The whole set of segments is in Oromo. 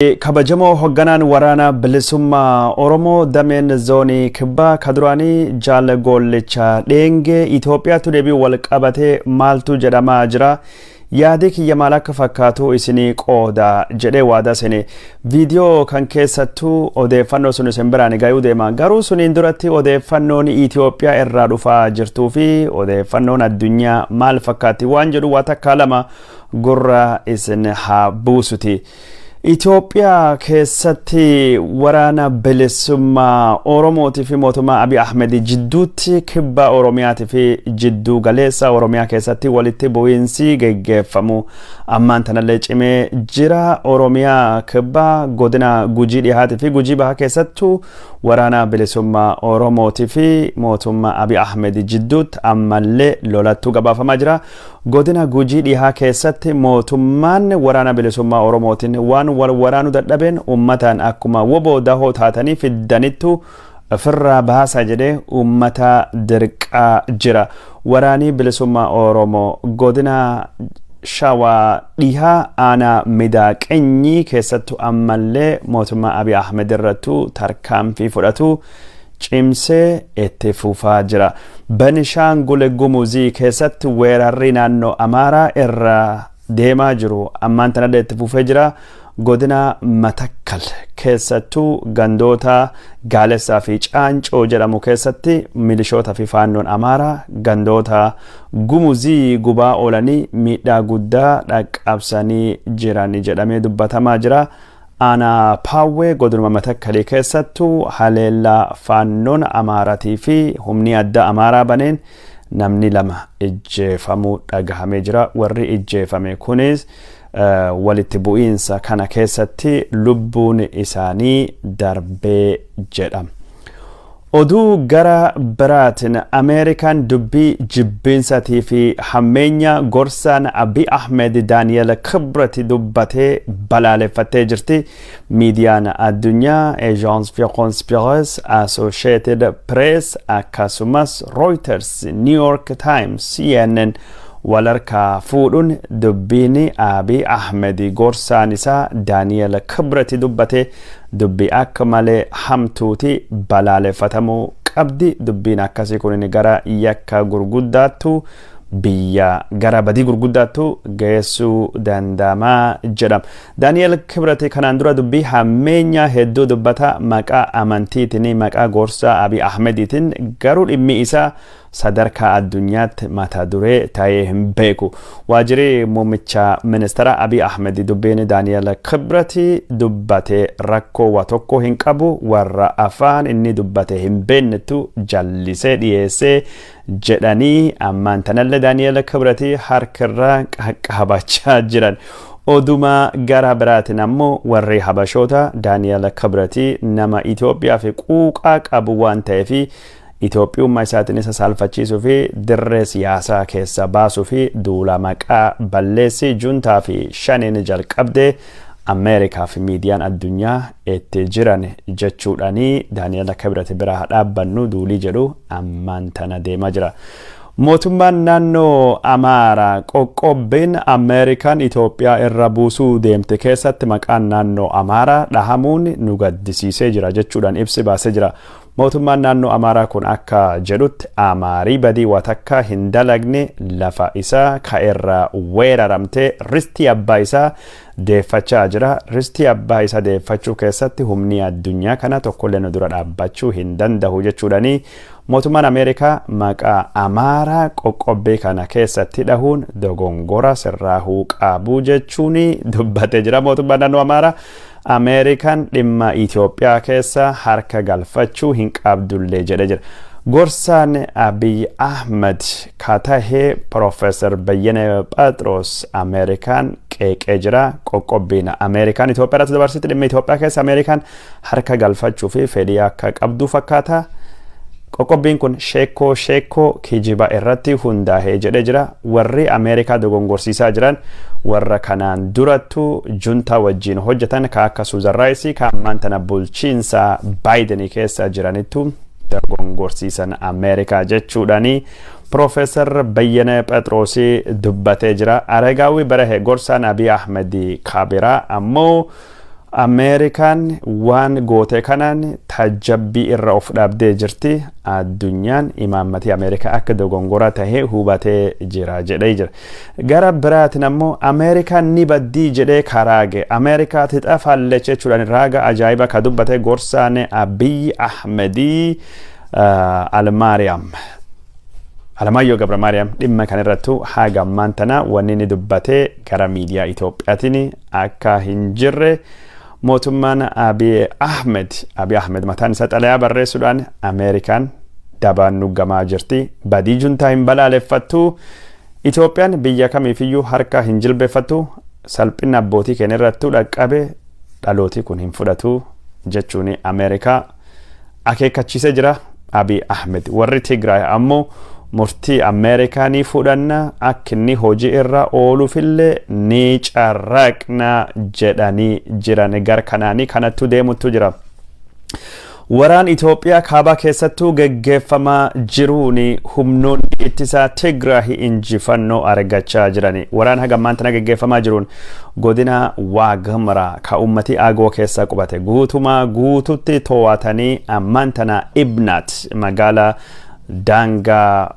Kabajamoo hogganaan waraana bilisummaa Oromoo dameen zoonii kibbaa kaduraanii Jaal Goollicha Dheengee Itoophiyaatti deebii wal qabatee maaltu jedhamaa jira? Yaadii kiyya maal akka fakkaatu isinii qooda jedhee waadaa seene. Viidiyoo kan keessattuu odeeffannoo sun isin biraan gayuu deema. Garuu suniin duratti odeeffannoon Itoophiyaa irraa dhufaa jirtuu fi odeeffannoon addunyaa maal fakkaatti waan jedhu waa takkaa lama gurra isin haa buusuti. Itoophiyaa keessatti waraana bilisummaa Oromootii fi mootummaa Abiy Ahmed jidduutti kibba Oromiyaatii fi jidduu galeessa Oromiyaa keessatti walitti bu'iinsi geggeeffamu ammaan tanallee cimee jira. Oromiyaa kibba godina Gujii dhihaatii fi Gujii bahaa keessattuu waraana bilisummaa Oromootii fi mootummaa Abiy Ahmed jidduutti ammallee lolattuu gabaafamaa jira. Godina Gujii dhihaa keessatti mootummaan waraana bilisummaa Oromootiin waan wal waraanuu dadhabeen uummataan akkuma woboo dahoo taatanii fiddanittu ofirraa baasa jedhee uummata dirqaa jira. Waraanii bilisummaa Oromoo godina Shawaa dhihaa aanaa Midaaqenyii keessattu ammallee mootummaa Abiy Ahmed irrattu tarkaanfii fudhatu cimsee itti fufaa jira. Benishaangul Gumuzii keessatti weerarri naannoo Amaaraa irra deemaa jiru ammaan tanallee itti fufee jira. Godina Matakkal keessattuu gandoota Gaalessaa fi Caancoo jedhamu keessatti milishoota fi faannoon Amaaraa gandoota Gumuzii gubaa oolanii miidhaa guddaa dhaqqabsanii jiran jedhamee dubbatamaa jira. Aanaa Paawwee godinuma Matakkalii keessattuu haleellaa faannoon Amaaratii fi humni addaa Amaaraa baneen namni lama ijjeefamuu dhagahamee jira. Warri ijjeefame kunis walitti bu'iinsa kana keessatti lubbuun isaanii darbee jedhama. Oduu gara biraatiin, Ameerikaan dubbii jibbiinsatii fi hammeenya gorsaan Abiy Ahmed Daani'el Kibret dubbatee balaaleffattee jirti. Miidiyaan addunyaa Agence France Presse, Associated Press, akkasumas Reuters, New York Times, CNN wal harkaa fuudhuun dubbiin Abiy Ahmed gorsaan isaa Daani'el Kibret dubbate dubbii akka malee hamtuuti, balaaleffatamuu qabdi. Dubbiin akkasii kun gara yakka gurguddaattu, biyya gara badii gurguddaattu geessuu danda'amaa jedhama. Daani'el Kibret kanaan dura dubbii hammeenya hedduu dubbata maqaa amantiitiin, maqaa gorsaa Abiy Ahmediitiin, garuu dhimmi isaa sadarkaa addunyaatti mata duree ta'ee hin beeku. Waajjirri muummicha ministeera Abiy Ahmed dubbiin Daani'el Kibret dubbate rakkoo waa tokko hin qabu, warra afaan inni dubbate hin beeknetu jallisee dhiyeessee jedhanii ammaan tanallee Daani'el Kibret harkarraa qaqqabachaa jiran. Oduma gara biraatiin ammoo warri Habashoota Daani'el Kibret nama Itoophiyaa fi quuqaa qabu waan ta'eef Itoophiyummaa isaatiin isa saalfachiisuu fi dirree siyaasaa keessa baasuu fi duula maqaa balleessii juntaa fi shaniin jalqabdee Ameerikaa fi miidiyaan addunyaa itti jiran jechuudhaanii Daani'el Kibret biraa dhaabbannu duulii jedhu ammaan tana deemaa jira. Mootummaan naannoo Amaaraa qoqqobbiin Ameerikaan Itoophiyaa irra buusuu deemte keessatti maqaan naannoo Amaaraa dhahamuun nu gaddisiisee jira jechuudhaan ibsi baasee jira. Mootummaan naannoo Amaaraa kun akka jedhutti Amaarii badii waa takka hin dalagne lafa isaa ka irraa weeraramtee ristii abbaa isaa deeffachaa jira. Ristii abbaa isaa deeffachuu keessatti humni addunyaa kana tokkollee nu dura dhaabbachuu hin danda'u jechuudhani mootummaan Ameerikaa maqaa Amaaraa qoqqobbii kana keessatti dhahuun dogongora sirraahuu qabu jechuun dubbatee jira. Mootummaan naannoo Amaaraa Ameerikaan dhimma Itoophiyaa keessa harka galfachuu hin qabdullee jedhee jira. Gorsaan Abiy Ahmed ka tahe Profeesar Bayyane Phexros Ameerikaan qeeqee jira. Qoqqobbiin Ameerikaan Itoophiyaa irratti dabarsite dhimma Itoophiyaa keessa Ameerikaan harka galfachuu fi fedhii akka qabdu fakkaata. Qoqqobbiin kun sheekoo sheekoo kijiba irratti hundaa'ee jedhee jira. Warri Ameerikaa dogongorsiisaa jiran warra kanaan durattu juntaa wajjin hojjetan ka akka Suuzan Raayisii ka ammaan tana bulchiinsa Baayidenii keessa jiranittu dogongorsiisan Ameerikaa jechuudhaani Profeesar Bayyane Phexroosii dubbatee jira. Aregaawwi Barahe gorsaan Abiy Ahmed Kaabiraa ammoo Ameerikaan waan goote kanaan tajjabbii irra of dhaabdee jirti. Addunyaan imaammatii Ameerikaa akka dogongoraa tahee hubatee jira jedhee jira. Gara biraatiin ammoo Ameerikaan ni baddii jedhee karaage. Ameerikaa tixafalleche jechuudhaan raaga ajaa'iba ka dubbate gorsaan Abiy Ahmedii Almaariyaam. Alamaayyoo Gabra Maariyaam dhimma kan irrattu haga ammaan tana wanni inni dubbatee gara miidiyaa Itoophiyaatiin akka hin jirre, mootummaan Abiy Ahmed mataan isaa xalayaa barreessuudhaan Ameerikaan dabaan nuggamaa jirti, badii juntaa hin balaaleffattu, Itoophiyaan biyya kamiifiyyuu harka hin jilbeeffattu, salphina abbootii keenya irrattuu dhaqqabe dhalootii kun hin fudhatu jechuun Ameerikaa akeekkachiisee jira Abiy Ahmed. Warri Tigraay ammoo murtii Ameerikaa ni fudhanna, akka inni hojii irra ooluufillee ni carraaqna jedhanii jiran. Gar kanaanii kanattu deemuttu jira. Waraan Itoophiyaa kaabaa keessattuu geggeeffamaa jiruun humnoonni ittisaa Tigraay injifannoo argachaa jiran. Waraan haga ammaan tana geggeeffamaa jiruun godina Waaghimraa ka ummati Agoo keessa qubate guutumaa guututti to'atanii ammaan tana Ibnaat, magaalaa daangaa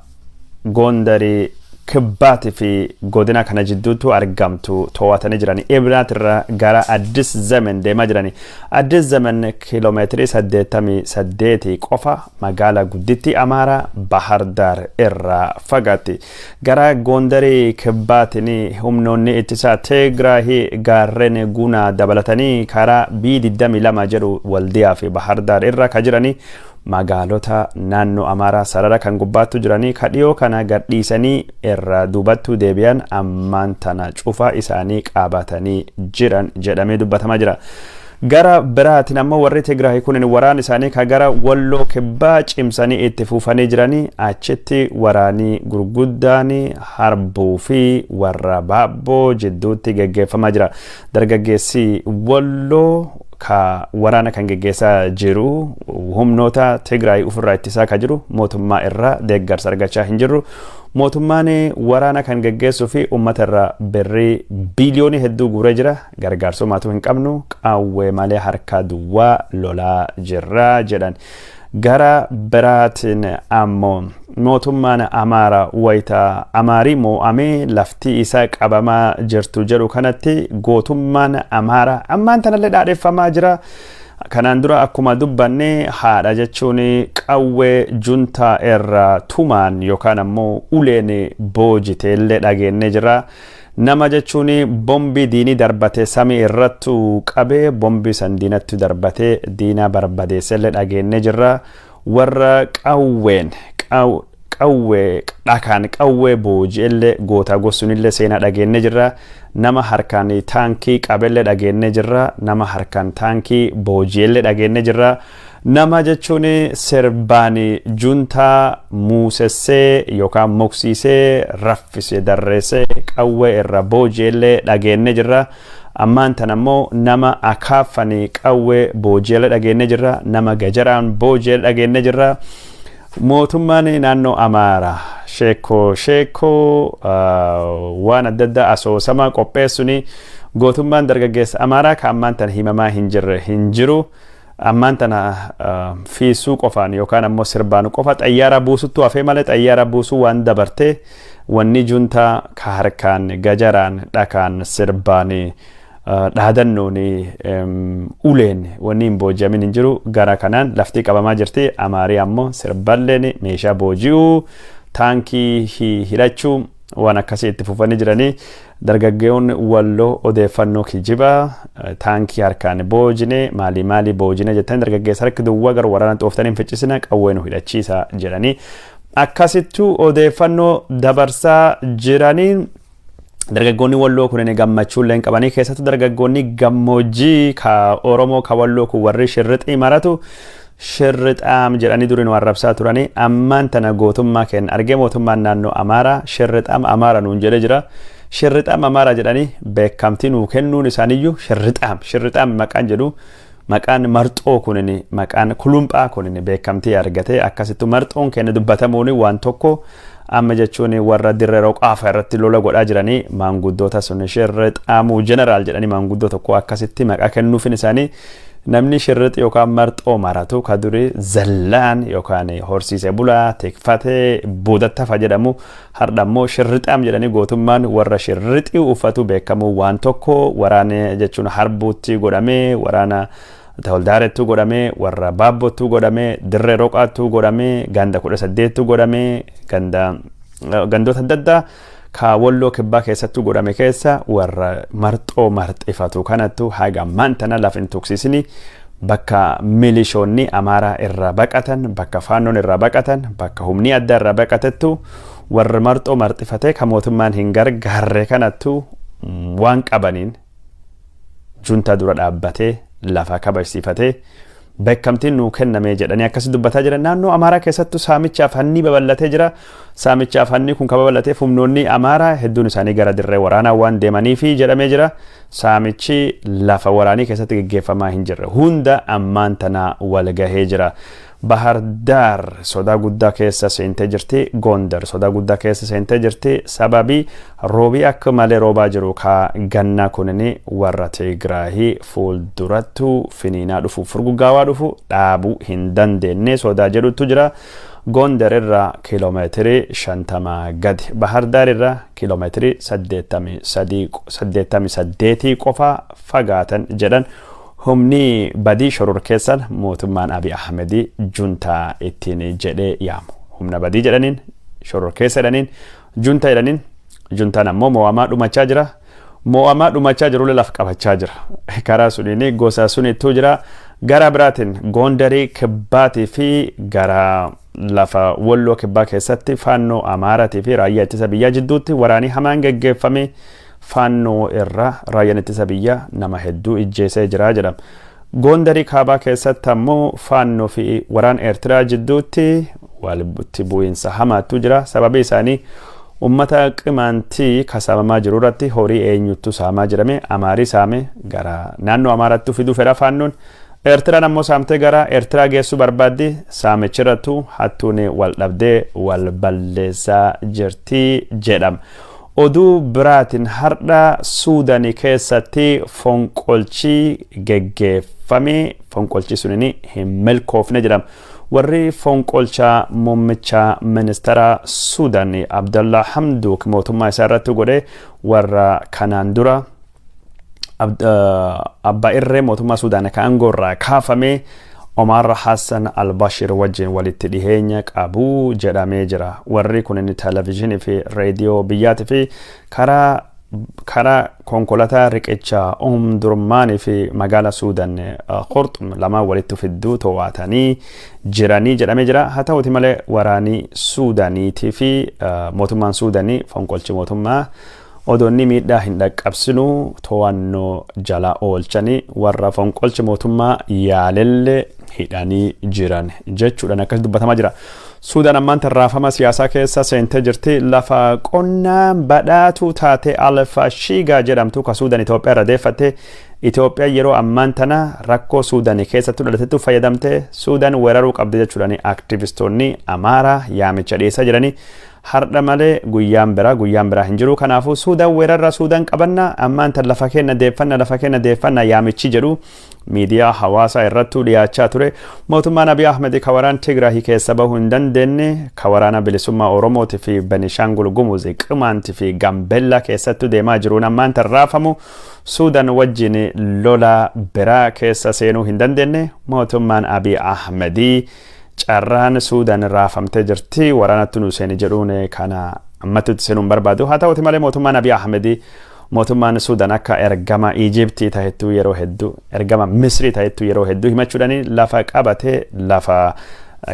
Gondarii Kibbaatii fi godina kana jidduutti argamtu, to'atanii jiran. Ibnaat irraa gara Addis Zemen deemaa jirani. Addis Zemen kiiloomeetirii 88 qofa magaalaa gudditti Amaaraa Bahar Daar irraa fagaatti. Gara Gondarii Kibbaatiin humnoonni ittisaa Tigraahii gaarreen Gunaa dabalatanii karaa B22 jedhu Waldiyaa fi Bahar Daar irra ka jiranii magaalota naannoo Amaaraa sarara kan gubbaattu jiranii ka dhiyoo kana gadhiisanii irra duubattuu deebi'an ammaan tana cufa isaanii qabatanii jiran jedhamee dubbatamaa jira. Gara biraatiin ammoo warri Tigraay kun waraan isaanii ka gara Walloo Kibbaa cimsanii itti fufanii jiranii. Achitti waraanii gurguddaan Harbuu fi warra Baabboo jidduutti geggeeffamaa jira. Dargaggeessi Walloo ka waraana kan geggeessaa jiru humnoota Tigraay ofirraa ittisaa ka jiru mootummaa irraa deeggarsa argachaa hin jirru. Mootummaan waraana kan geggeessuu fi uummata irraa birrii biiliyoonii hedduu guuree jira. Gargaarsumaatu hin qabnu, qawwee malee harka duwwaa lolaa jirra jedhan. Gara biraatiin ammoo mootummaan Amaara wayita Amaarii moo'amee lafti isaa qabamaa jirtu jedhu kanatti gootummaan Amaara ammaan tanallee dhaadheffamaa jira. Kanaan dura akkuma dubbanne, haadha jechuun qawwee juntaa irraa tumaan yookaan ammoo uleen boojiteellee dhageennee jira. Nama jechuun bombii diinii darbate samii irrattu qabee bombii san diinatti darbatee diinaa barbadeessellee dhageennee jirra. Warra qawween qawwee dhakaan qawwee booji'ellee gootaa gosuunillee seenaa dhageennee jirra. Nama harkaan taankii qabellee dhageennee jirra. Nama harkaan taankii booji'ellee dhageennee jirra. Nama jechuun sirbaan juntaa muusessee yookaan moksiisee raffisee darreessee qawwee irra booji'ellee dhageennee jirra. Ammaan tan ammoo nama akaaffanii qawwee booji'ellee dhageennee jirra. Nama gajaraan booji'ellee dhageennee jirra. Mootummaan naannoo Amaaraa sheekoo sheekoo waan adda addaa asoosama qopheessuun gootummaan dargaggeessa Amaaraa ka ammaan tana himamaa hin jirre hin jiru. Ammaan tana fiisuu qofaan yookaan ammoo sirbaan qofa xayyaara buusuttu hafee malee xayyaara buusuu waan dabartee wanni juntaa ka harkaan gajaraan dhakaan sirbaan dhaadannoon uleen wanni hin booji'amin hin jiru. Gara kanaan lafti qabamaa jirti. Amaarii ammoo sirballeen meeshaa booji'uu, taankii hidhachuu, waan akkasii itti fufanii jiranii. Dargaggoonni Walloo odeeffannoo kijibaa taankii harkaan boojine, maalii maalii boojine jettanii dargaggeessa harki duwwaa gara waraana xooftanii hin ficcisina, qawwee nu hidhachiisa jedhanii akkasittuu odeeffannoo dabarsaa jiranii. Dargaggoonni Walloo kunneen gammachuu illee hin qabanii. Keessattuu dargaggoonni gammoojjii ka Oromoo ka Walloo kun warri shirrixii maratu shirrixaam jedhanii duriin waan rabsaa turanii ammaan tana gootummaa kenna argee mootummaan naannoo Amaaraa shirrixaam Amaara nuun jedhee jira. Shirrixaam Amaaraa jedhanii beekamtii nuu kennuun isaaniyyuu shirrixaam shirrixaam maqaan jedhu, maqaan marxoo kunin, maqaan kulumphaa kunin beekamtii argate. Akkasittu marxoon kenna dubbatamuun waan tokko Amma jechuun warra dirree roqaafa irratti lola godhaa jiranii maanguddoota sun shirrixaamuu jeneraal jedhanii maanguddoo tokko akkasitti maqaa kennuufin isaanii, namni shirrixi yookaan marxoo maratu ka durii zallaan yookaan horsiise bulaa tikfatee boodattafa jedhamu, har'a immoo shirrixaam jedhanii gootummaan warra shirrixii uffatu beekamu. Waan tokko waraana jechuun harbuutti godhamee, waraana Tawaldaarettuu godhamee, warra Baabbottuu godhamee, dirree roqaattuu godhamee, ganda 18ttuu godhamee, ganda gandoota adda addaa ka Walloo Kibbaa keessattuu godhame keessa warra marxoo marxifatu kanattu haga ammaan tana lafa hin tuqsiisini. Bakka milishoonni Amaaraa irraa baqatan, bakka Faannoon irraa baqatan, bakka humni addaa irraa baqatettu warra marxoo marxifatee ka mootummaan hin gargaarre kanattu waan qabaniin juntaa dura dhaabbatee lafa kabajsiifatee beekamtiin nuu kenname jedhanii akkasi dubbataa jiran. Naannoo Amaaraa keessattuu saamichaaf hanni babal'atee jira. Saamichaaf hanni kun kan babal'ateef humnoonni Amaaraa hedduun isaanii gara dirree waraanaa waan deemaniifi jedhamee jira. Saamichi lafa waraanii keessatti geggeeffamaa hin jirre hunda ammaan tana wal gahee jira. Bahar Daar sodaa guddaa keessa seentee jirti. Gondar sodaa guddaa keessa seentee jirti. Sababii roobii akka malee roobaa jiru ka gannaa kunini warra Tigraahii fuuldurattu finiinaa dhufu, furguggaawaa dhufu dhaabuu hin dandeenye sodaa jedhutu jira. Gondar irraa kiiloomeetirii 50 gadi. Bahar Daar irraa kiiloomeetirii 88 qofa fagaatan jedhan. Humni badii shororkeessan mootummaan Abiy Ahmedii juntaa ittiin jedhee yaamu. Humna badii jedhaniin, shororkeessa jedhaniin, junta jedhaniin, juntaan ammoo mo'amaa dhumachaa jira. Mo'amaa dhumachaa jirullee lafa qabachaa jira. Karaa suniin gosa sunittuu jira. Gara biraatiin Gondarii Kibbaatii fi gara lafa Walloo Kibbaa keessatti Faannoo Amaaraatii fi raayyaa ittisa biyyaa jidduutti waraanii hamaan geggeeffame. Faannoo irra raayyaan ittisa biyyaa nama hedduu ijjeesee jira jedhama. Gondarii Kaabaa keessatti ammoo Faannoo fi waraan Eertiraa jidduutti walitti bu'iinsa hamaatu jira. Sababii isaanii ummata Qimaantii kasaamamaa jiru irratti horii eenyuttu saamaa jedhame. Amaarii saame gara naannoo Amaaraatti fiduu fedha Faannoon. Eertiraan ammoo saamtee gara Eertiraa geessuu barbaaddi. Saamichirrattu hattuun wal dhabdee wal balleessaa jirti jedhama. Oduu biraatiin har'a Suudaanii keessatti fonqolchi geggeeffame, fonqolchi sunini hin milkoofne jedhama. Warri fonqolcha muummicha ministeera Suudaan Abdallaa Hamduuk mootummaa isaa irratti godhe warra kanaan dura abbaa irree mootummaa Suudaan kan aangoo irraa kaafame Omar Hassan al-Bashir wajjin walitti dhiheenya qabu jedhamee jira. Warri kun inni televezyiinii fi reediyoo biyyaatii fi karaa konkolaataa riqicha Omdurmaanii fi magaalaa Suudaan Khurxum lamaan walitti fidduu to'atanii jiranii jedhamee jira. Haa ta'uti malee waraanii Suudaaniitii fi mootummaan Suudaanii fonqolchi mootummaa odoonni miidhaa hin dhaqqabsinu to'annoo jala oolchanii warra fonqolchi mootummaa yaalellee hidhanii jiran jechuudhaan akkas dubbatamaa jira. Suudaan ammaan tarraafama siyaasaa keessa seentee jirti. Lafa qonnaan badhaatuu taate Alfashiigaa jedhamtu ka Suudaan Itoophiyaa irra deeffatte. Itoophiyaa yeroo ammaan tana rakkoo Suudaanii keessattuu dhalatettu fayyadamte Suudaan weeraruu qabdi jechuudhaan aktivistoonni Amaaraa yaamicha dhiyeessaa jiranii. Har'a malee guyyaan biraa hin jiru. Kanaafuu Suudaan weerarra, Suudaan qabanna, ammaan tan lafa keenya deeffanna, lafa keenya deeffanna yaamichi jedhu miidiyaa hawaasaa irrattuu dhiyaachaa ture. Mootummaan Abiy Ahmed ka waraan Tigraahii keessa bahuu hin dandeenye, ka waraana bilisummaa Oromootii fi Benishaangul Gumuz, Qimaantii fi Gambeellaa keessattuu deemaa jiruun ammaan tan raafamu, Suudaan wajjin lola biraa keessa seenuu hin dandeenye. Mootummaan Abiy Ahmedii carraan Suudaan raafamtee jirti, waraanatti nu seeni jedhuun kana ammatti itti seenuu hin barbaadu. Haa ta'uti malee mootummaan Abiy Ahmedii mootummaan Suudaan akka ergama Iijiptii tahettuu yeroo hedduu, ergama Misrii tahettuu yeroo hedduu himachuudhaan, lafa qabate, lafa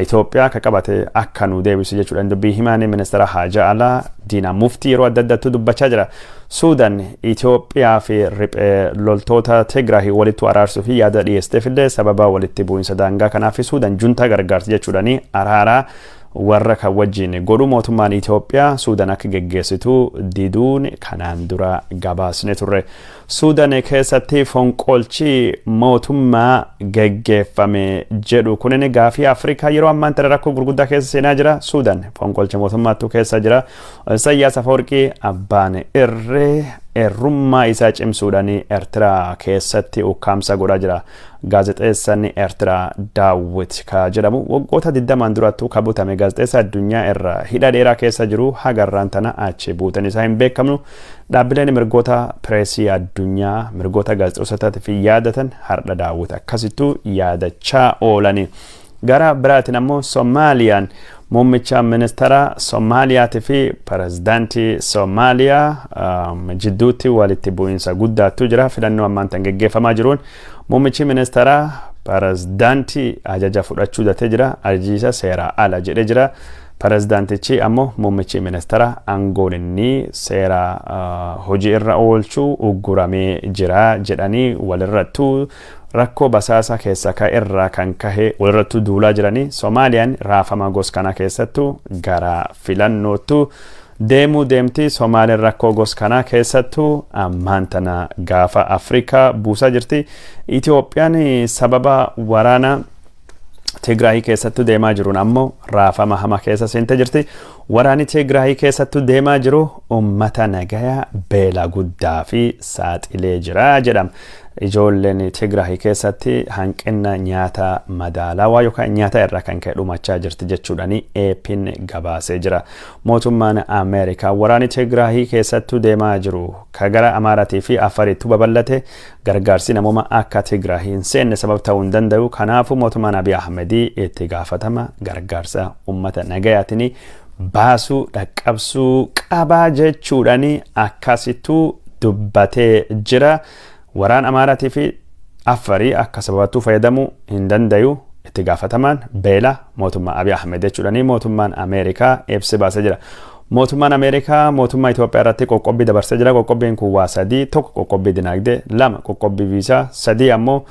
Itoophiyaa akka qabate akka nu deebisu jechuudhaan dubbii himaan ministeera haajaa alaa Diinaa Muftii yeroo adda addaatti dubbachaa jira. Suudaan Itoophiyaa fi riphee loltoota Tigraay walitti araarsuu fi yaada dhiyeesseef illee sababa walitti bu'iinsa daangaa kanaaf Suudaan juntaa gargaarti jechuudhaan araaraa Warra kan wajjin godhu mootummaan Itoophiyaa Suudaan akka geggeessitu diduun kanaan dura gabaasne turre. Suudaan keessatti fonqolchi mootummaa geggeeffame jedhu kunin gaafii Afrikaa yeroo ammaan tana rakkoo gurguddaa keessa seenaa jira. Suudaan fonqolcha mootummaattu keessa jira. Isaayyaas Afawarqii abbaan irree irrummaa isaa cimsuudhaan Eertiraa keessatti ukkaamsa godhaa jira. Gaazexeessaan Eertiraa Daawwit ka jedhamu waggoota 20 durattuu ka butame, gaazexeessa addunyaa irra hidha dheeraa keessa jiru, hagarraan tana achi buutan isaa hin beekamnu. Dhaabbileen mirgoota pireesii addunyaa, mirgoota gaazexeessotaatiif yaadatan har'a Daawwit akkasittuu yaadachaa oolani. Gara biraatiin ammoo Somaaliyaan muummicha ministeera Somaaliyaatii fi pirezidaantii Somaaliyaa jidduutti walitti bu'iinsa guddaatu jira. Filannoo ammaan tan geggeeffamaa jiruun muummichi ministeera pirezidaantii ajaja fudhachuu datee jira. Ajaji isa seeraa ala jedhee jira. Pirezidaantichi ammoo muummichi ministeera aangoon inni seera hojii irra oolchuu ugguramee jira jedhanii walirrattuu rakkoo basaasa keessa ka irraa kan kahe walirrattuu duulaa jiranii. Somaaliyaan raafama gos kana keessattuu gara filannootu deemuu deemti. Somaaliyaan rakkoo gos kanaa keessattuu ammaan tana gaafa Afrikaa buusaa jirti. Itoophiyaan sababa waraana Tigraahii keessattuu deemaa jiruun ammoo raafama hama keessa seentee jirti. Waraanni Tigraahii keessattuu deemaa jiru uummata nagayaa beela guddaa fi saaxilee jira jedhama. Ijoolleen Tigraahii keessatti hanqina nyaata madaalawaa yookaan nyaata irraa kan ka'e dhumachaa jirti jechuudhaan AP'n gabaasee jira. Mootummaan Ameerikaa waraanni Tigraahii keessattuu deemaa jiru ka gara Amaaraatii fi Afariitti babal'ate gargaarsi namooma akka Tigraahii hin seenne sababa ta'uu hin danda'u. Kanaafuu mootummaan Abiy Ahmedii itti gaafatama gargaarsa uummata nagayaatiin baasuu dhaqqabsuu qabaa jechuudhaan akkasittuu dubbatee jira. Waraan Amaaraatii fi Afarii akka sababattuu fayyadamuu hin danda'u, itti gaafatamaan beela mootummaa Abiy Ahmed jechuudhaan mootummaan Ameerikaa ibsi baasee jira. Mootummaan Ameerikaa mootummaa Itoophiyaa irratti qoqqobbii dabarsee jira. Qoqqobbiin kun waa sadii: tokko qoqqobbii dinagdee, lama qoqqobbii viisaa, sadii ammoo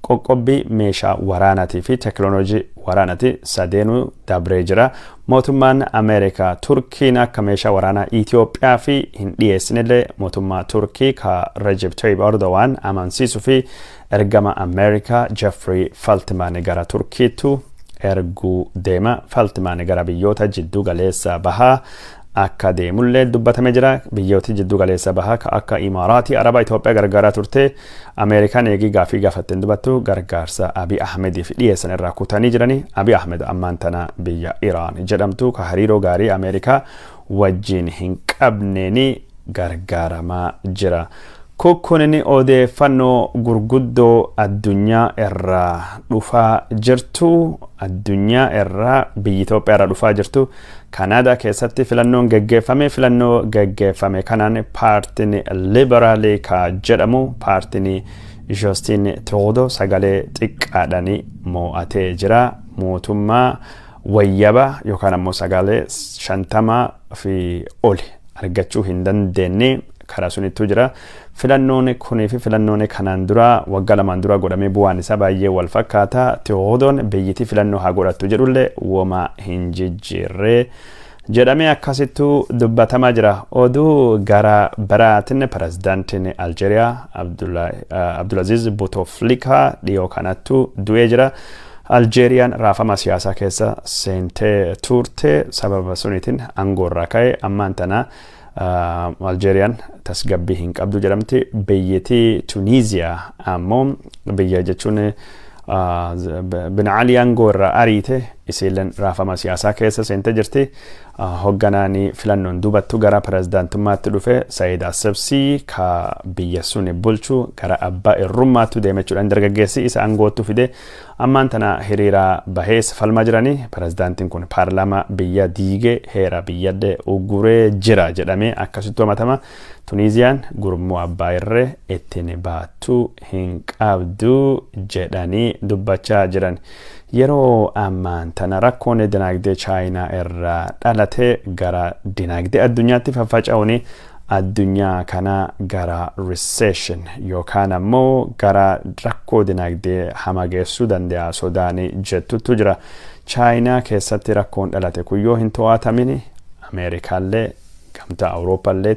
qoqqobbii meeshaa waraanaatii fi teekinooloojii waraanaati. Sadeenuu dabree jira. Mootummaan Ameerikaa Turkiin akka meeshaa waraanaa Itoophiyaa fi hin dhiyeessinillee mootummaa Turkii ka Recep Tayyip Erdogan amansiisuu fi ergama Ameerikaa Jeffrey Feltman gara Turkiittu erguu deema. Feltman gara biyyoota jidduu galeessa bahaa akka deemullee dubbatamee jira. Biyyooti jidduu galeessa bahaa ka akka Imaaraatii Arabaa Itoophiyaa gargaaraa turte, Ameerikaan eegii gaafii gaafatteen dubattu gargaarsa Abiy Ahmediif dhiyeessan irraa kutanii jiranii. Abiy Ahmed ammaan tana biyya Iraan jedhamtu ka hariiroo gaarii Ameerikaa wajjin hin qabneeni gargaaramaa jira. Kukkunin odeeffannoo gurguddoo addunyaa irraa dhufaa jirtu, addunyaa irraa, biyya Itoophiyaa irraa dhufaa jirtu. Kanaadaa keessatti filannoon geggeeffame. Filannoo geggeeffame kanaan paartiin Liberaalii ka jedhamu, paartiin Justin Trudeau, sagalee xiqqaadhaan mo'atee jira. Mootummaa wayyaba yookaan ammoo sagalee 50 fi oli argachuu hin dandeenye karaa sunittuu jira. Filannoon kunii fi filannoon kanaan dura waggaa 2n dura godhamee bu'aan isaa baay'ee wal fakkaata. Trudeaun biyyittii filannoo haa godhattu jedhullee woma hin jijjiirree jedhamee akkasittuu dubbatamaa jira. Oduu gara biraatiin pirezidaantiin Aljeeriyaa Abdulaziz Bouteflika dhiyoo kanattu du'ee jira. Aljeeriyaan raafama siyaasaa keessa seentee turte, sababa suniitiin aangoo irraa ka'e. Ammaan tana Aljeeriyaan tasgabbii hin qabdu jedhamti. Biyyattii Tuniiziyaa ammoo, biyya jechuun Bin Ali aangoo irraa ariite, isiilleen raafama siyaasaa keessa seentee jirti. Hoogganaan filannoon dubattu gara pirezidaantummaatti dhufe Saayid Essebsi ka biyya sun bulchu gara abbaa irrummaatti deeme jechuudhaan dargaggeessi isa aangoottu fide ammaan tana hiriira bahees falmaa jiranii. Pirezidaantiin kun paarlaamaa biyya diigee heera biyyadde ugguree jira jedhamee akkasitti himatama. Tuniiziyaan gurmuu abbaa irree ittiin baattuu hin qabdu jedhanii dubbachaa jiran. Yeroo ammaan tana rakkoon dinagdee Chaayinaa irraa dhalate gara dinagdee addunyaatti faffaca'uun Addunyaa kana gara recession yookaan ammoo gara rakkoo dinagdee hama geessuu danda'a sodaan jettutu jira. Chaayinaa keessatti rakkoon dhalate kun yoo hin to'atamin, Ameerikaallee, gamtaa Awurooppaallee,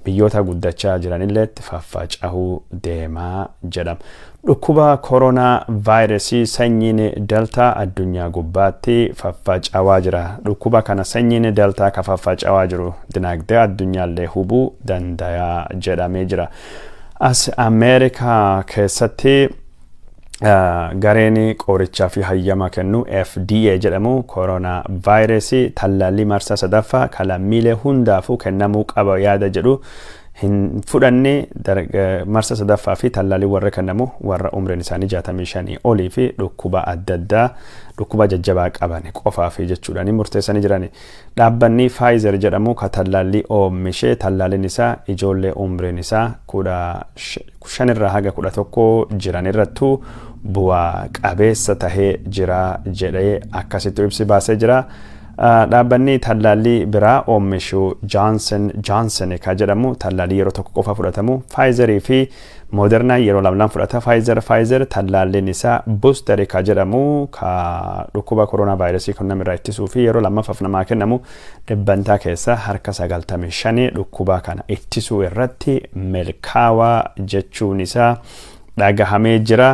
biyyoota guddachaa jiranillee faffaca'uu deemaa jedhama. Dhukkuba koronaa vaayirasii sanyiin deltaa addunyaa gubbaatti faffaca'aa jira. Dhukkuba kana sanyiin deltaa ka faffaca'aa jiru dinagdee addunyaallee hubuu danda'a jedhamee jira. As Ameerikaa keessatti gareen qorichaa fi hayyama kennu FDA jedhamu koronaa vaayirasii tallaalli marsaa sadaffaa kan lammiilee hundaafuu kennamuu qaba yaada jedhu hin fudhanne. Marsa sadaffaa fi tallaalii warra kennamu warra umriin isaanii 65 olii fi dhukkuba adda addaa, dhukkuba jajjabaa qaban qofaaf jechuudhaan murteessanii jiran. Dhaabbanni Pfizer jedhamu ka tallaallii oomishee, tallaalliin isaa ijoollee umriin isaa 15rraa haga 11 jiran irrattuu bu'aa qabeessa tahee jira jedhee akkasitti ibsi baasee jira. Dhaabbanni tallaallii biraa oomishu Johnson Johnson ka jedhamu tallaallii yeroo tokko qofa fudhatamu. Pfizerii fi Moderna yeroo lama fudhata. Pfizer tallaalliin isaa booster ka jedhamu, ka dhukkuba koronaa vaayirasii kan namirraa ittisuu fi yeroo lammaffaaf namaa kennamu, dhibbantaa keessa harka 95 dhukkuba kana ittisuu irratti milkaawaa jechuun isaa dhagahamee jira.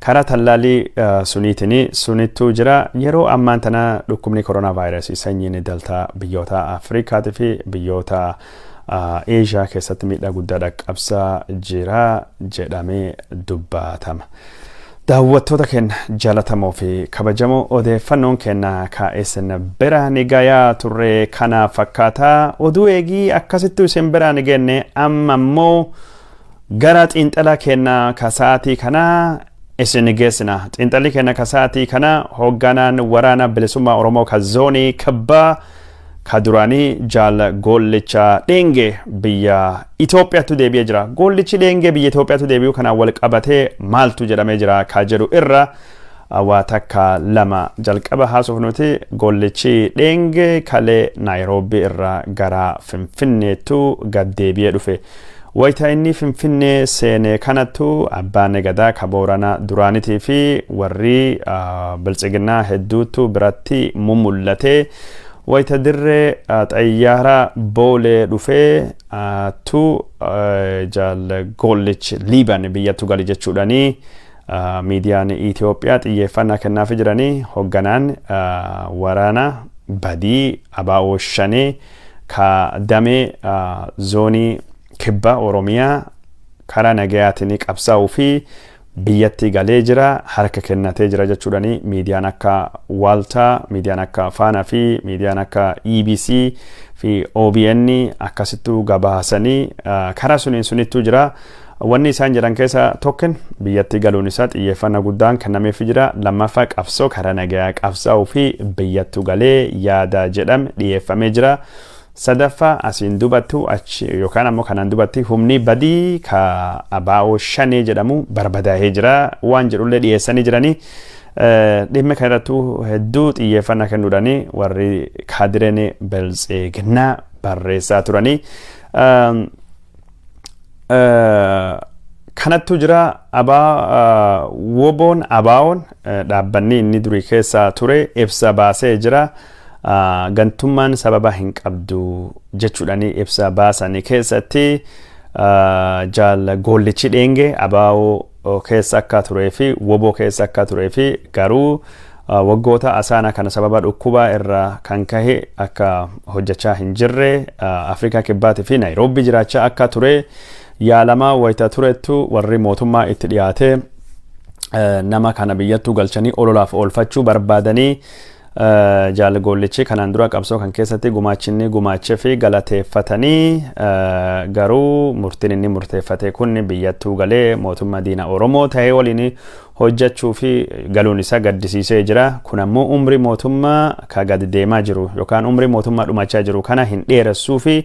Karaa tallaalii suniitiin sunittuu jira. Yeroo ammaan tana dhukkubni koronaa vaayirasii sanyiin deltaa biyyoota Afrikaatii fi biyyoota Eeshiyaa keessatti miidhaa guddaa dhaqqabsaa jira jedhamee dubbatama. Daawwattoota keenya jaalatamoo fi kabajamoo, odeeffannoon keenya ka isin bira ni gayaa turre kana fakkaata. Oduu eegii akkasittu isin bira ni genne, amma immoo gara xiinxala keenya ka sa'aatii kanaa isin geessina. Xiinxalli keenya ka sa'aatii kana hoogganaan Waraana Bilisummaa Oromoo ka zoonii Kibbaa ka duraanii Jaal Goollicha Dheengee biyya Itoophiyaatti deebi'ee jira. Goollichi Dheengee biyya Itoophiyaatti deebi'uu kanaan wal qabatee maaltu jedhamee jira ka jedhu irra waa takka lama jalqaba haasuuf nuti. Goollichi Dheengee kalee Naayiroobii irraa gara Finfinneettu gad deebi'ee dhufe. Wayita inni Finfinnee seene kanattu abbaan gadaa ka Booranaa duraanitii fi warri biltsiginnaa hedduutu biratti mumul'ate. Wayita dirree xayyaara Boolee dhufee tu Jaal Goollich Liiban biyyattu gali jechuudhanii miidiyaan Itoophiyaa xiyyeeffannaa kennaafi jiranii. Hoogganaan waraana badii ABO Shanee ka damee zoonii Kibba Oromiyaa karaa nagayaatiin qabsaa'uu fi biyyatti galee jira, harka kennatee jira jechuudhani miidiyaan akka Waaltaa, miidiyaan akka Faanaa fi miidiyaan akka EBC fi OBN akkasittuu gabaasanii karaa suniin sunittuu jira. Wanni isaan jedhan keessa tokkin biyyatti galuun isaa xiyyeeffannaa guddaan kennameef jira. Lammaffaa, qabsoo karaa nagayaa qabsaa'uu fi biyyattu galee yaada jedhame dhiyeeffamee jira. Sadaffaa, asiin dubattu achi yookaan ammoo kanaan dubatti humni badii ka ABO Shanee jedhamu barbadaa'ee jira waan jedhullee dhiyeessanii jiranii. Dhimma kana irrattuu hedduu xiyyeeffannaa kennuudhaani warri kaadireen biltsiginnaa barreessaa turanii. Kanattu jira. Abaa woboon ABO'n dhaabbanni inni durii keessa ture ibsa baasee jira. Gantummaan sababa hin qabdu jechuudhaani ibsa baasanii keessatti Jaal Goollichi Dheengee ABO keessa akka turee fi woboo keessa akka turee fi garuu waggoota asaana kana sababa dhukkubaa irraa kan kahe akka hojjechaa hin jirre, Afrikaa Kibbaatii fi Naayiroobii jiraachaa akka ture, yaalamaa wayita turettu warri mootummaa itti dhiyaatee nama kana biyyattuu galchanii ololaaf oolfachuu barbaadanii, Jaal Goollichi kanaan dura qabsoo kan keessatti gumaachinni gumaachee fi galateeffatanii, garuu murtiin inni murteeffate kun biyyattuu galee mootummaa diina Oromoo ta'ee waliin hojjechuu fi galuun isaa gaddisiisee jira. Kun ammoo umrii mootummaa ka gadi deemaa jiru yookaan umrii mootummaa dhumachaa jiru kana hin dheeressuu fi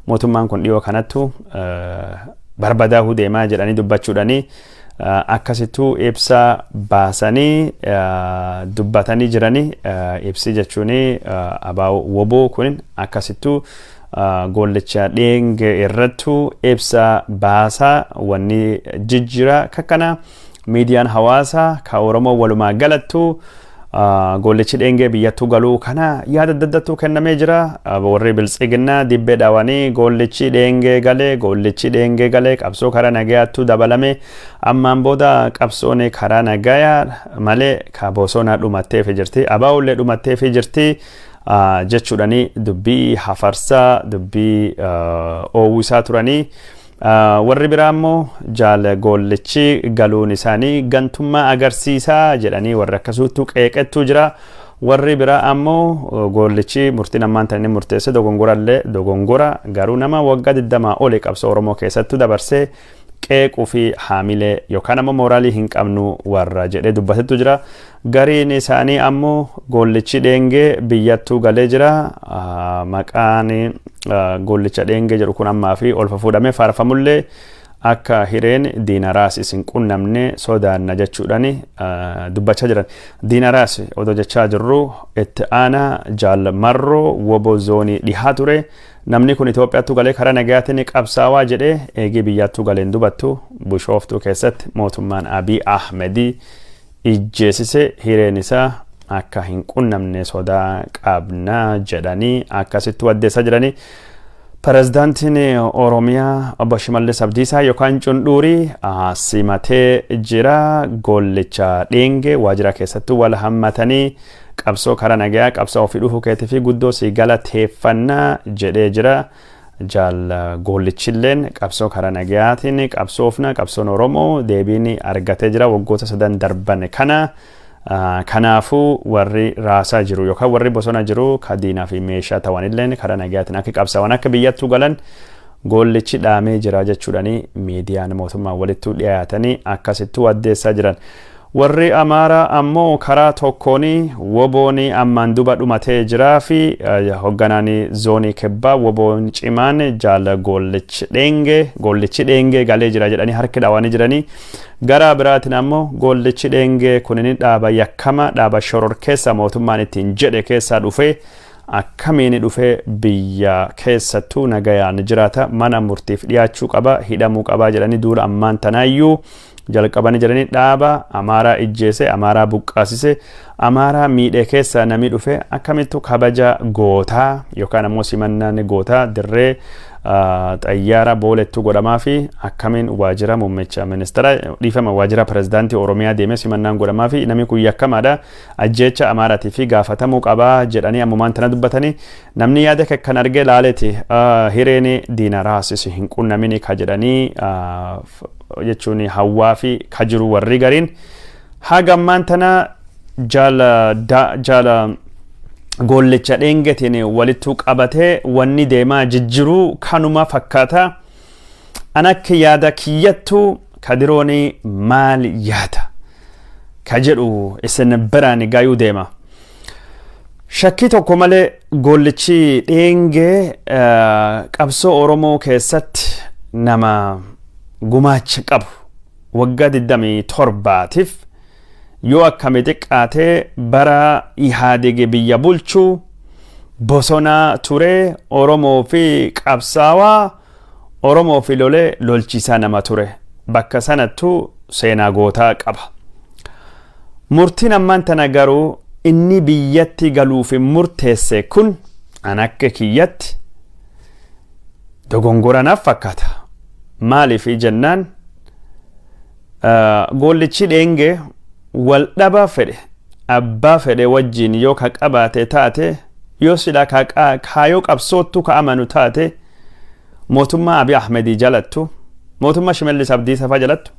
mootummaan kun dhiyoo kanattu barbadaahuu deemaa jedhanii dubbachuudhanii akkasittuu ibsa baasanii dubbatanii jiranii. Ibsi jechuun ABO woboo kun akkasittuu Goollicha Dheengee irrattu ibsa baasaa wanni jijjiira kakkana miidiyaan hawaasaa ka Oromoo walumaa galattu Goollichi Dheengee biyyattuu galuu kana yaada adda addaatu kennamee jira. Warri Biltsiginnaa dibbee dhaawanii Goollichi Dheengee galee, Goollichi Dheengee galee, qabsoo karaa nagayaattu dabalame, ammaan booda qabsoon karaa nagayaa malee ka bosona dhumatteef jirti, abaa'ullee dhumatteef jirti jechuudhani dubbii hafarsaa, dubbii oowwisaa turanii. Warri biraa immoo jaal Goollichi galuun isaanii gantummaa agarsiisaa jedhanii warri akkasuttu qeeqettu jira. Warri biraa ammoo Goollichi murtiin ammaan tan inni murteesse dogongorallee dogongora, garuu nama waggaa 20 oli qabsoo Oromoo keessattuu dabarsee qeequu fi haamilee yookaan ammoo mooraalii hin qabnu warra jedhee dubbatetu jira. Gariin isaanii ammoo Goollichi Dheengee biyyattuu galee jira. Maqaan Goollicha Dheengee jedhu kun ammaa fi ol fuudhamee faarfamullee akka hireen diinaraas isin qunnamne sodaanna jechuudhaan dubbachaa jiran. Diinaraas odoo jechaa jirru, itti aanaa Jaal Marroo Wobo zoonii dhihaa ture. Namni kun Itoophiyaattu galee karaa nagayaatiin qabsaawaa jedhee eegii biyyattuu galeen dubattu Bishooftuu keessatti mootummaan Abiy Ahmedii ijjeesise, hireen isaa akka hin qunnamne sodaa qabna jedhanii akkasitti waddeessaa jiranii. Pirezidaantiin Oromiyaa Obbo Shimallis Abdiisaa yookaan Cundhuurii simatee jira. Goollicha Dheengee waajjira keessattuu wal hammatanii qabsoo karaa nagayaa qabsoo ofii dhufuu keetii fi guddoo si galateeffannaa jedhee jira. Jaal Goollichilleen qabsoo karaa nagayaatiin qabsoofna, qabsoon Oromoo deebiin argatee jira waggoota sadan darban kana. Kanaafuu warri raasaa jiru yookaan warri bosona jiru ka diinaa fi meeshaa ta'anilleen karaa nagayaatiin akka qabsaa'an, akka biyyattuu galan Goollichi dhaamee jira jechuudhani miidiyaan mootummaa walittuu dhiyaatanii akkasittuu addeessaa jiran. Warri Amaaraa ammoo karaa tokkoon Woboon ammaan duba dhumatee jiraa fi hoogganaan zoonii kibbaa Woboon cimaan jaal Goollichi Dheengee, Goollichi Dheengee galee jira jedhanii harki dhaawanii jiranii. Gara biraatiin ammoo Goollichi Dheengee kunin dhaaba yakkama, dhaaba shororkeessa mootummaan ittiin jedhe keessaa dhufee akkamiin dhufee biyya keessattuu nagayaan jiraata, mana murtiif dhiyaachuu qaba, hidhamuu qaba jedhanii duula ammaan tanaayyuu jalqabanii jedhanii, dhaaba Amaaraa ijjeese, Amaaraa buqqaasise, Amaaraa miidhee keessa namni dhufe akkamittu kabaja gootaa yookaan ammoo simannaan gootaa dirree xayyaara Boolettu godhamaa fi akkamiin waajjira muummicha ministeera, dhiifama, waajjira pirezidaantii Oromiyaa deemee simannaan godhamaa fi? Namni kun yakkamaadha, ajjeecha Amaaraatii fi gaafatamuu qabaa jedhanii ammumaan tana dubbatanii, namni yaada kan argee laaleeti hireen diina raasisi hin qunnamini ka jedhanii jechuun hawwaa fi ka jiru. Warri gariin haga ammaan tana jaala Goollicha Dheengetiin walittuu qabatee wanni deemaa jijjiruu kanuma fakkaata. An akka yaada kiyyattu Kadiroon maal yaada ka jedhu isin biraan gaayuu deema. Shakkii tokko malee Goollichi Dheengee qabsoo Oromoo keessatti nama gumaacha qabu, waggaa 27tiif yoo akkami xiqqaatee bara Ihaadege biyya bulchuu bosona ture, Oromoo fi qabsaawaa, Oromoo fi lolee lolchiisaa nama ture, bakka sanattuu seenaa gootaa qaba. Murtiin ammaan tana garuu inni biyyatti galuuf murteesse kun an akka kiyyatti dogongoranaaf fakkaata. Maaliif jennaan, Goollichi Dheengee wal dhaba fedhe abbaa fedhe wajjin yoo ka qabaate taate, yoo silaa kaayoo qabsoottu ka amanu taate, mootummaa Abiy Ahmedii jalattu, mootummaa Shimallis Abdiisaa fa'aa jalattu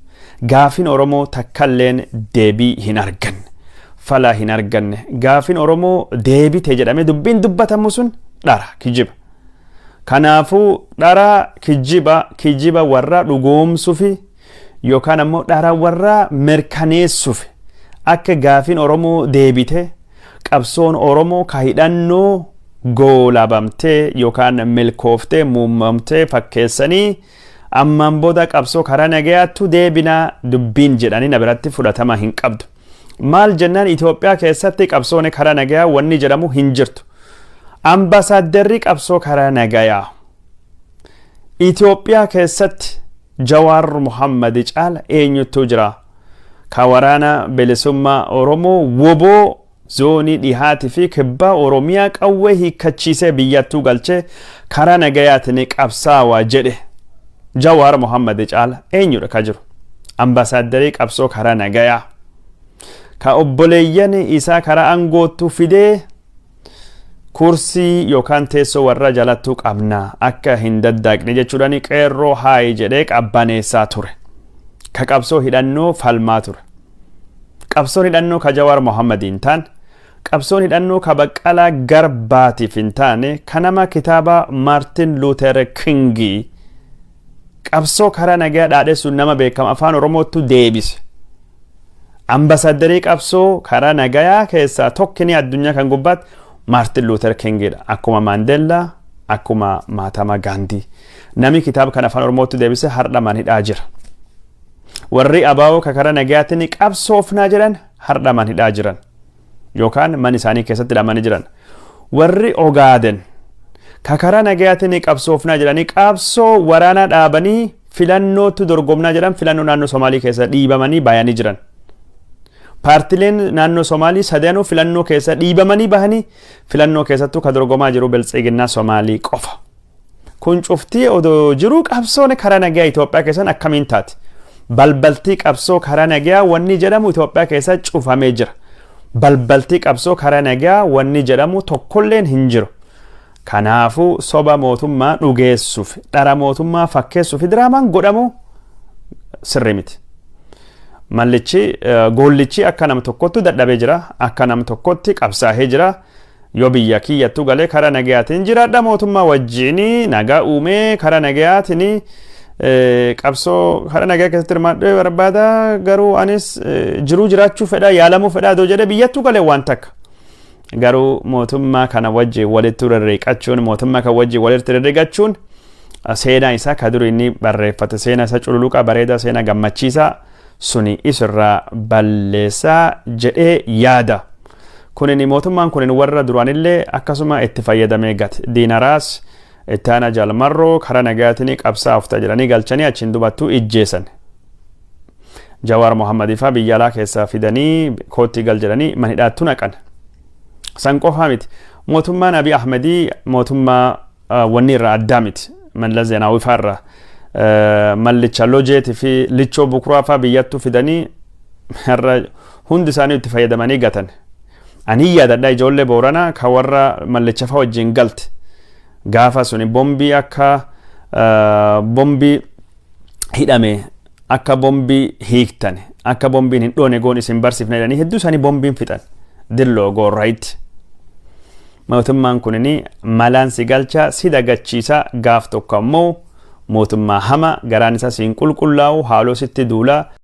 gaafin Oromoo takkalleen deebii hin arganne, falaa hin arganne. Gaafin Oromoo deebite jedhamee dubbiin dubbatamu sun dhara, kijiba. Kanaafuu dhara, kijiba, kijiba warra dhugoomsuufi yookaan ammoo dhara warra mirkaneessuuf akka gaafin Oromoo deebite, qabsoon Oromoo ka hidhannoo goolabamtee yookaan milkooftee muumamtee fakkeessanii ammaan booda qabsoo karaa nagayaattu deebinaa dubbiin jedhanii na biratti fudhatama hin qabdu. Maal jennaan, Itoophiyaa keessatti qabsoon karaa nagayaa wanni jedhamu hin jirtu. Ambaasaaddarri qabsoo karaa nagayaa Itoophiyaa keessatti Jawaar Muhammad caala eenyutu jira? Ka Waraana Bilisummaa Oromoo WBO zoonii dhihaatii fi kibbaa Oromiyaa qawwee hiikkachiisee biyyattuu galchee karaa nagayaatiin qabsaawaa jedhe Jawaar Muhammad caala eenyudha ka jiru? Ambaasaaddarii qabsoo karaa nagayaa. Ka obboleeyyan isaa karaa aangoottu fidee kursii yookaan teessoo warra jalattuu qabna, akka hin daddaaqne jechuudhaan qeerroo haayi jedhee qabbaneessaa ture. Ka qabsoo hidhannoo falmaa ture. Qabsoon hidhannoo ka Jawaar Mohammad hin taane, qabsoon hidhannoo ka Baqqalaa Garbaatiif hin taane, ka nama kitaaba Maartin Luuter Kingii qabsoo karaa nagaa dhaadhessuun nama beekamu Afaan Oromoottu deebise. Ambaasaaddarii qabsoo karaa nagayaa keessaa tokkini addunyaa kan gubbaatti Maartin Luuter Kingidha. Akkuma Maandeellaa, akkuma Mahatma Gaandii. Namni kitaaba kan Afaan Oromootti deebise har'a man hidhaa jira. Warri ABO ka karaa nagayaatiin qabsoofnaa jedhan har'a man hidhaa jiran. Yookaan man isaanii keessatti hidhamanii jiran. Warri Ogaaden ka karaa nagayaatiin qabsoofnaa jedhanii qabsoo waraanaa dhaabanii filannootti dorgomnaa jedhan filannoo naannoo Somaalii keessa dhiibamanii bayanii jiran. Paartileen naannoo Somaalii sadanuu filannoo keessa dhiibamanii bahanii filannoo keessattuu ka dorgomaa jiru Biltsiginnaa Somaalii qofa. Kun cuftii odoo jiruu qabsoon karaa nagayaa Itoophiyaa keessan akkamiin taati? Balbaltii qabsoo karaa nagayaa wanni jedhamu Itoophiyaa keessa cufamee jira. Balbaltii qabsoo karaa nagayaa wanni jedhamu tokkolleen hin jiru. Kanaafuu soba mootummaa dhugeessuuf, dhara mootummaa fakkeessuuf diraamaan godhamu sirrii miti. Mallichi goollichi akka nama tokkotti dadhabee jira. Akka nama tokkotti qabsaa'ee jira. Yoo biyya kiyyattuu galee karaa nagayaatiin jiraadha, mootummaa wajjin nagaa uumee karaa nagayaatiin qabsoo karaa nagaa keessatti hirmaadhee barbaada, garuu anis jiruu jiraachuu fedha, yaalamuu fedha adoo jedhee biyyattuu galee waan takka. Garuu mootummaa kana wajjin walitti rarreeqachuun, mootummaa kana wajjin walitti rarreeqachuun, seenaa isaa ka duri inni barreeffate, seenaa isaa cululuqaa bareedaa, seenaa gammachiisaa suni isirraa balleessaa jedhee yaada. Kunin mootummaan kunin warra duraanillee akkasuma itti fayyadamee gate. Diinaraas itti aanaa Jaalmarroo karaa nagaatiin qabsaa'uuf jedhanii galchanii achiin dubattuu ijjeessan. Jawaar Mohammadii faa biyya alaa keessaa fidanii kootti gal jedhanii mana hidhaattu naqan. San qofaa miti. Mootummaan Abiy Ahmedii mootummaa wanni irraa addaa miti. Mallas Zeenaawii faa irraa. Mallicha Lojeetii fi Lichoo Bukuraa faa biyyattuu fidanii har'a hundi isaanii itti fayyadamanii gatan. Ani yaadadha, ijoollee Booranaa ka warra Mallicha faa wajjin galte. Gaafa suni bombii akka bombii hidhame akka bombii hiiktan, akka bombiin hin dhoone goon isin barsiifna jedhanii hedduu isaanii bombiin fixan Dilloo Goorraayitti. Mootummaan kunini malaan si galcha, si dagachiisa. Gaaf tokko ammoo mootummaa hama garaan isaa siin qulqullaa'u haaloo sitti duulaa.